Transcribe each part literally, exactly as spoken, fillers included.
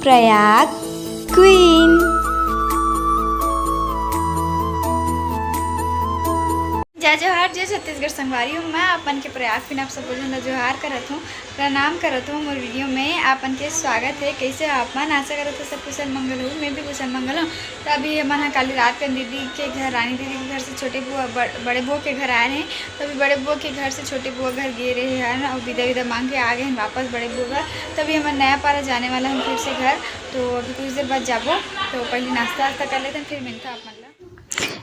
Prayag queen. जय जोहार, जय छत्तीसगढ़ संगवारी हो। मैं अपन के प्रयाग क्वीन आप सब झन ला जोहार करत हूँ, प्रणाम करत हूँ। मोर वीडियो में आपन के स्वागत है। कैसे हो आप मन? आशा करत हूँ सब कुशल मंगल हो, मैं भी कुशल मंगल हूँ। तो अभी हमन ह काली रात के दीदी के घर, रानी दीदी के घर से छोटे बुआ, बड़-, बड़े बुआ के घर आए रहे। तो अभी बड़े बुआ के घर से छोटे बुआ घर गे रहे हन और विदा विदा मांग के आ गए हैं वापस बड़े बुआ घर। तो अभी हमन नया पारा जाने वाला हम फिर से घर। तो अभी कुछ देर बाद जाबो, तो पहले नाश्ता वास्ता कर लेते हैं, फिर मिलता आप मन ला।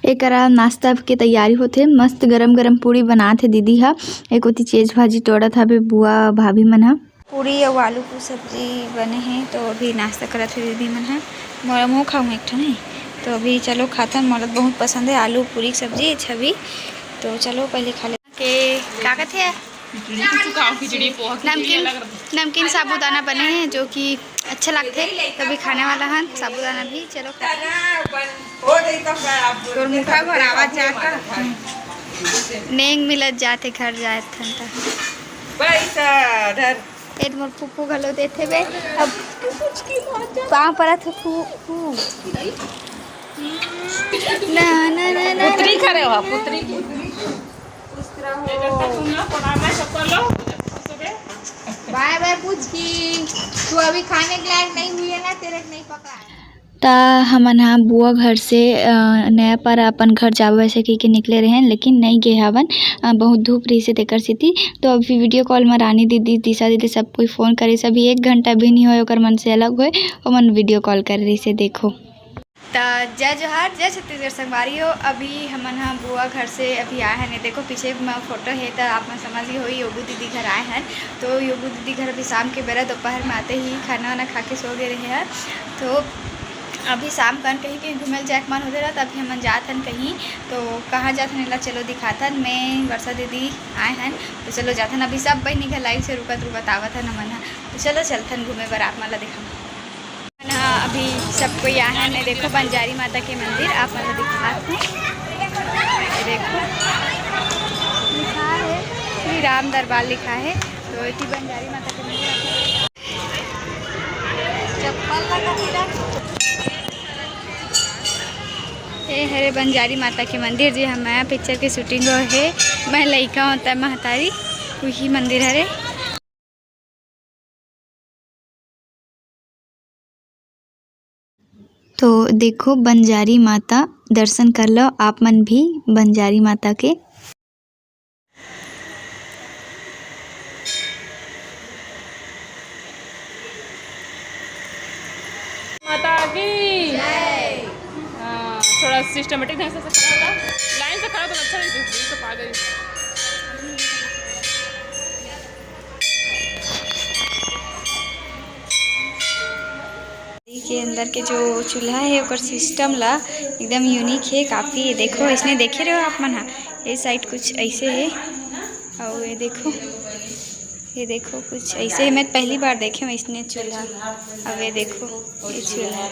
एकरा नाश्ता के तैयारी होथे। मस्त गरम गरम पूड़ी बनात हे दीदी ह। एक ओती चेच भाजी तोड़त हवे बुआ भाभी मन ह। पूड़ी अउ आलू के सब्जी बने हे, तो अभी नाश्ता करत हे दीदी मन ह। मोला, महूं खाहूं एक ठन, हे। तो अभी चलो खाथन, मोला बहुत पसंद है आलू पूरी के सब्जी, छवि। तो चलो पहले खा ले। के का कथे? खिचड़ी, कुछ खाओ, खिचड़ी, पोहा, खिचड़ी नमकीन, अलग रखो। नमकीन साबूदाना बने हैं, जो कि अच्छा लगथे। तो अभी खाने वाला हन साबूदाना भी। चलो खाते हैं। तोर मुखा भर आवाज जाता। नेंग मिलत जाते घर जाए थन त। पैसा धर। ए मोर फूफू घलो देथे बे। अब पाँव परत हे फू-, फू। ना, ना, ना, ना, पुत्री ना। करे हो, पुत्री। बाय बाय पुचकी, तू अभी खाने के लायक नहीं हुई है ना, तेरे को नहीं पकड़ा है। त हमन ह बुआ घर से, अ, नया पारा अपन घर जाबो ऐसे कहिके निकले रहेन, लेकिन नइ गे हवन, अ, बहुत धूप रहिसे तेकर सेती। तो अभी वीडियो कॉल म रानी दीदी, दिशा दीदी सब कोई फोन करे, सभी एक घंटा भी नहीं होए ओकर मन से अलग होए, ओमन वीडियो कॉल करे रहिसे। देखो। त जय जोहार, जय छत्तीसगढ़ संगवारी हो। अभी हमन ह बुआ घर से अभी आए हन। ये देखो पीछे म फोटो हे त आप मन समझ गे होही, योगू दीदी घर आए हन। तो योगू दीदी घर अभी शाम के बेरा दोपहर में आते ही खाना वाना खा के सो गे रहे हन। तो अभी शाम कन कहीं कहीं घूमे ल जाए के मन होते रहा, त अभी हमन जात हन कहीं। तो कहाँ जात हन एला चलो दिखाथन। मैं वर्षा दीदी आए हन, तो चलो जाथन। अभी सब बहिनी घर लाइन से रुकत रुकत आवत हन हमन ह। तो चलो चलथन घूमे बर, आप मन ला दिखाऊं। हमन ह अभी सब कोई आए हन, ये देखो बंजारी माता के मंदिर आप मन ला दिखात हूँ। ये देखो लिखा है श्री राम दरबार लिखा है, तो एती बंजारी माता के मंदिर आप मन चप्पल लगा दीदा। ये हरे बंजारी माता के मंदिर जी, हम पिक्चर के शूटिंग हे, मैं लइका होता महतारी, वही मंदिर हरे। तो देखो बंजारी माता, दर्शन कर लो आप मन भी बंजारी माता के। माता की। हाँ, थोड़ा सिस्टमेटिक ढंग से खड़ा हो। लाइन से खड़ा तो अच्छा नहीं दिखता, तो पागल। के अंदर के जो चूल्हा है ओकर सिस्टम ला एकदम यूनिक है काफ़ी। ये देखो, इसने देखे रहो आप मन हा, ये साइड कुछ ऐसे है। और ये देखो, ये देखो कुछ ऐसे है, मैं पहली बार देखे हूँ इसने चूल्हा। अब ये देखो, ये चूल्हा।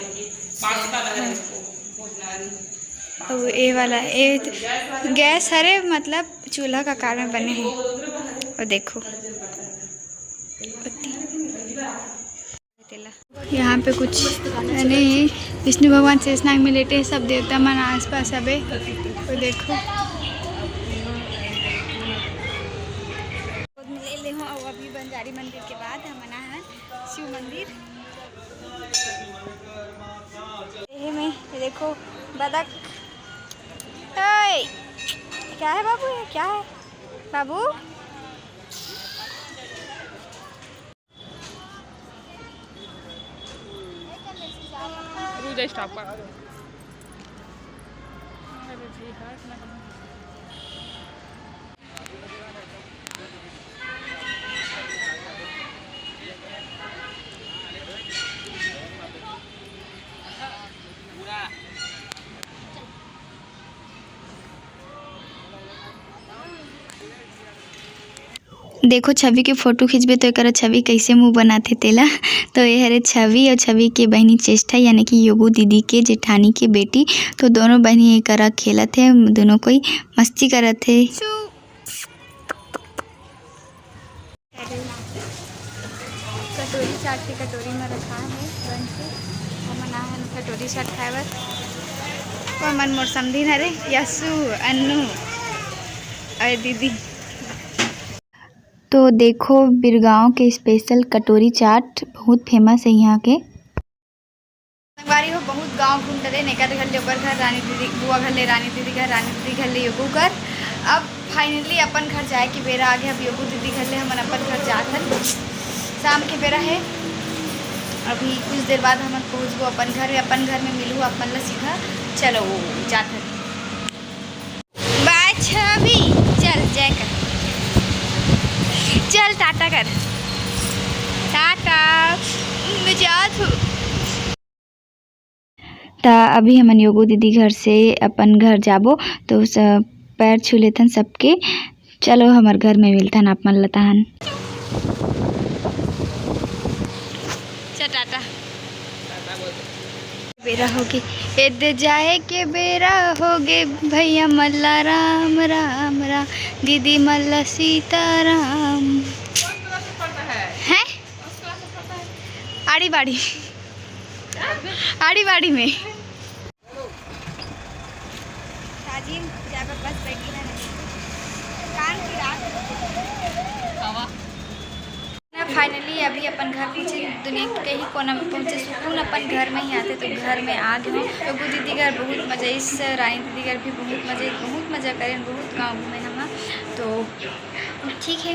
हाँ। और ये वाला, ये तो गैस हरे, मतलब चूल्हा का कार में बने हैं। और देखो, यहाँ पे कुछ नहीं, विष्णु भगवान शेषनाग में लेटे हैं, सब देवता मन आसपास सबे। वो देखो, ले ले हो। और अभी बंजारी मंदिर के बाद हम आना है शिव मंदिर। ये में ये देखो बतख। ओए, क्या है बाबू? ये क्या है बाबू? रुक जा, स्टॉप कर। अरे जी, हट ना। देखो छवि के फोटो खींचबे तो एकरा छवि कैसे मुंह बनाथे तेला। तो ये हरे छवि और छवि के बहिनी चेष्टा यानी कि योगू दीदी के जेठानी के बेटी। तो दोनों बहिनी एकरा खेलत हे, दोनों कोई मस्ती करत हे। कटोरी चाट के कटोरी में रखा है बन के। हमन आए हन कटोरी चाट खाए बर। ओमन मोर समधिन हरे, यशु, अन्नू अउ दीदी। तो देखो, बिरगांव के स्पेशल कटोरी चाट बहुत फेमस है यहाँ के। संगवारी हो, बहुत गांव घूम डरेन, एकर घर ले ओकर घर, रानी दीदी, बुआ घर ले रानी दीदी घर, रानी दीदी घर ले योगू घर। अब फाइनली अपन घर जाए के बेरा आ गे। अब योगू दीदी घर ले हमन अपन घर जात हन। शाम के बेरा है, अभी कुछ देर बाद हमन पहुँचबो अपन घर। अपन घर में मिलहू अपन ला सीधा। चलो जात हन। बाय छवि, चल जय कर, चल टाटा कर, टाटा, मैं जात हूँ। त अभी हमन योगू दीदी घर से अपन घर जाबो, तो स-, पैर छू लेथन सबके। चलो हमर घर में मिलथन आप मन ल तहन। चल टाटा। बेरा होगे, एदे जाए के बेरा होगे, भैया मल्ला राम राम राम, दीदी मल्ला सीताराम। हैं? आड़ी बाड़ी, आड़ी बाड़ी में। ताजिन जाए बर बस बैठी है, कान की रात। हवा। ना, finally अभी अपन घर पहुँचे, दुनिया के कहीं कोना में पहुँचे, सुकून अपन घर में ही आथे, तो घर में आ गे हों। योगू दीदी घर बहुत मजा आइस, रानी दीदी घर भी बहुत मजा, बहुत मजा करेन, बहुत गाँव घूमे हम। तो ठीक है,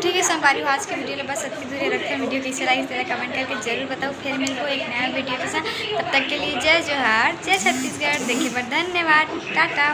ठीक है संगवारी हो, आज के video ला बस अतकी दूर रखते हैं। Video कैसे लागिस तेला comment करके जरूर बताओ। फिर मिलबो एक नया video के साथ, तब तक के लिए जय जोहार, जय छत्तीसगढ़। देखे बर धन्यवाद, टाटा।